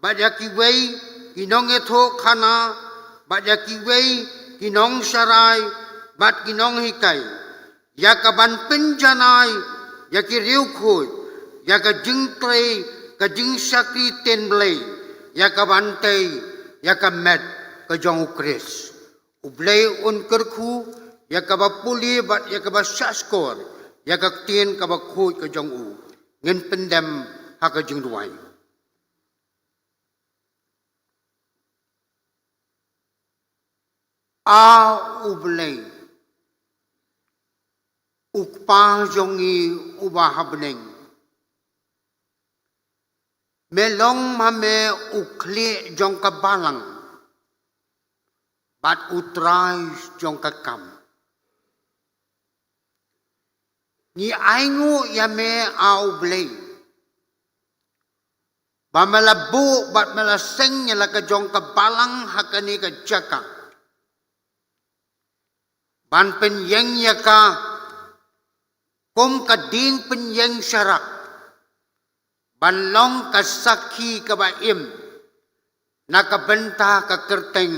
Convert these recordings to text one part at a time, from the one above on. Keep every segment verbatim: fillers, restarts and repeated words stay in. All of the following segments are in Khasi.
bad ïa kiwei ki nongïathuhkhana, bad ïa kiwei ki nongsharai, bad ki nonghikai, ïa kaban pynjanai ïa ki riewkhuid ïa ka jingtrei ka jingshakri ktien Blei, ïa kaban tei ïa ka met ka jong U Khrist. U Blei un kyrkhu ïa kaba pule bad ïa kaba shahshkor ïa ka ktien kaba khuid ka jong u. Ngin pyndem ha ka jingduwai. A U Blei, U Kpa jong ngi uba ha bneng, me long ma me U Khlieh jong ka balang bad U Trai jong ka kam. Ngi ainguh ïa me, A U Blei, ba me la buh bad me la seng ïa la ka jong ka balang ha kane ka jaka ban pynïeng ïa ka kum ka dieng pynïeng sharak, ban long ka sakhi kaba im na ka bynta ka kyrteng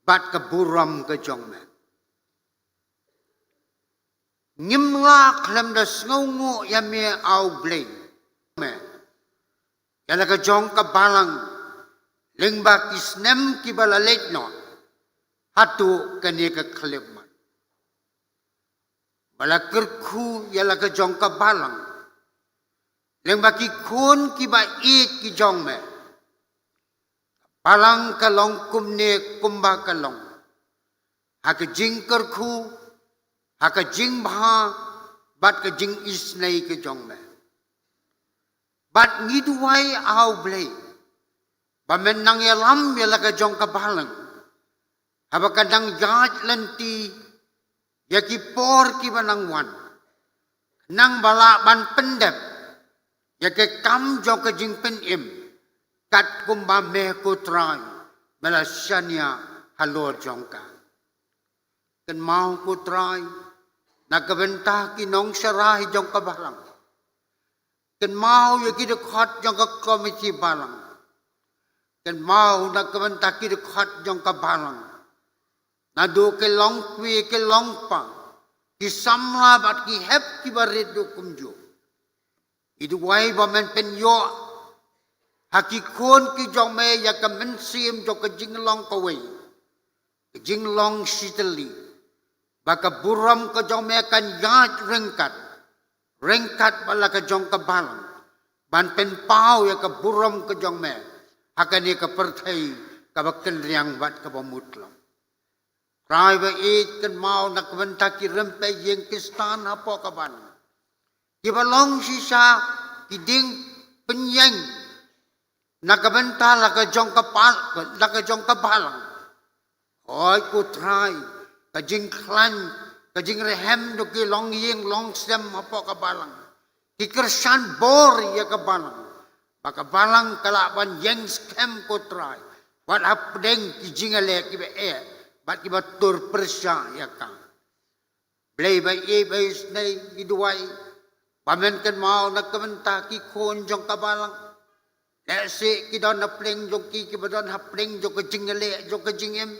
bad ka burom ka jong me. Ngim lah khlem da sngewnguh ïa me, A U Blei, me ïa la ka jong ka balang lyngba ki snem kiba la leit noh haduh kane ka khyllipmat. Ba la kyrkhu ïa la ka jong ka balang lyngba ki khun kiba ïeit ki jong me. Balang ka long kumne kumba ka long ha ka jingkyrkhu, ha ka jingbha bad ka jingisynei ka jong me. Bad ngi duwai, A U Blei, ba men nang ïalam ïa la ka jong ka balang haba ka dang ïaid lynti ïa ki por kiba nang wan, nang ba lah ban pyndep ïa ka kam jong ka jingpynim, katkum ba me, ko Trai, me la shaniah halor jong ka. Kynmaw, ko Trai, na ka bynta ki nongsharai jong ka balang. Kynmaw ïa ki dkhot jong ka komiti balang. Kynmaw na ka bynta ki dkhot jong ka balang, naduh ki longkmie, ki longkpa, ki samla bad ki hep kiba rit duh kumjuh. Ngi duwai ba men pynïoh ha ki khun ki jong me ïa ka mynsiem jong ka jinglong kawei, ka jinglong shitylli, ba ka burom ka jong me kan ïaid ryngkat, ryngkat bad la ka jong ka balang, ban pynpaw ïa ka burom ka jong me ha kane ka pyrthei kaba kynriang bad kaba mut lok. Trai ba ïeit, kynmaw na ka bynta ki rympei ïing Khristan hapoh ka balang, kiba long shisha ki dieng pynïeng na ka bynta la ka jong ka pal, la ka jong ka balang. Hooid, ko Trai, ka jingkhlaiñ, ka jingrhem jong ki longïing longsem hapoh ka balang, ki kyrshan bor ïa ka balang, ba ka balang ka lah ban ïeng skhem, ko Trai, wat hapdeng ki jingïaleh kiba eh bad kiba tur pyrshah ïa ka. Blei ba ïeit ba isynei, ngi duwai ba men kynmaw na ka bynta ki khun jong ka balang. Lehse ki don hapdeng jong ki, kiba don hapdeng jong ka jingïaleh jong ka jingim,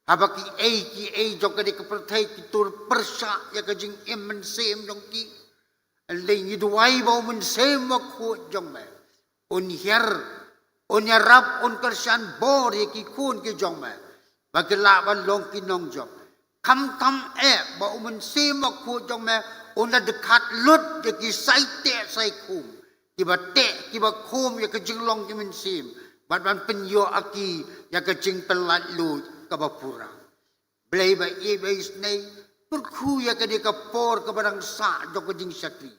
haba kiei kiei jong kane ka pyrthei ki tur pyrshah ïa ka jingim mynsiem jong ki. Hynrei ngi duwai ba U Mynsiem Bakhuid jong me un hiar, un ïarap, un kyrshan bor ïa ki khun ki jong me, ba ki lah ban long ki nongjop. Khamtam eh ba U Mynsiem Bakhuid jong me un da dkhat lut ïa ki sai teh sai khum, kiba teh kiba khum ïa ka jinglong ka mynsiem, bad ban pynïoh ïa ki ïa ka jingpynlait luid kaba pura. Blei ba ïeit ba isynei, kyrkhu ïa kane ka por kaba dang sah jong ka jingshakri.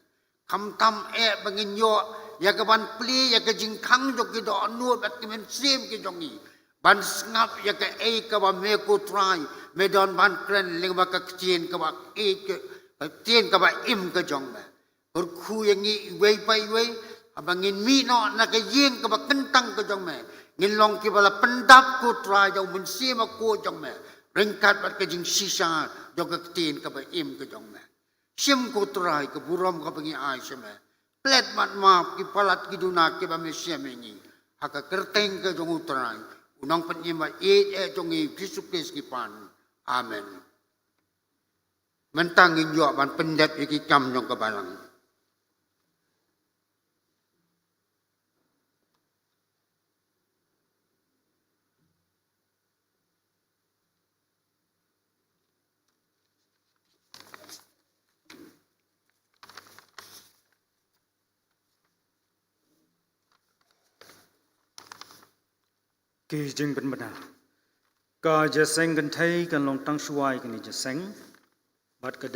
Khamtam eh ba ngin ïoh ïa ka ban plie ïa ka jingkhang jong ki dohnud bad ki mynsiem ki jong ngi, ban sngap ïa kaei kaba me, ko Trai, me don ban kren lyngba ka ktien kaba ïeit, ka ktien kaba im ka jong me. Kyrkhu ïa ngi iwei pa iwei, haba ngin mih noh na ka ïing kaba kyntang ka jong me, ngin long kiba la pyndap, ko Trai, da U Mynsiem Bakhuid jong me, ryngkat bad ka jingshisha jong ka ktien kaba im ka jong me. Shim, ko Trai, ka burom kaba ngi ai sha me. Klet bad map ki palat ki duna kiba me shem ïa ngi. ha ka kyrteng ka jong U Trai, U Nongpynim ba ïeit eh jong ngi, Jisu Khrist ngi pan. Amen. Mynta ngin ïoh ban pyndep ïa ki kam jong ka balang. Ki jingpynbna. Ka jingïaseng kynthei kan long tang shuwa ïa kane ka jingïaseng. Bad ka dei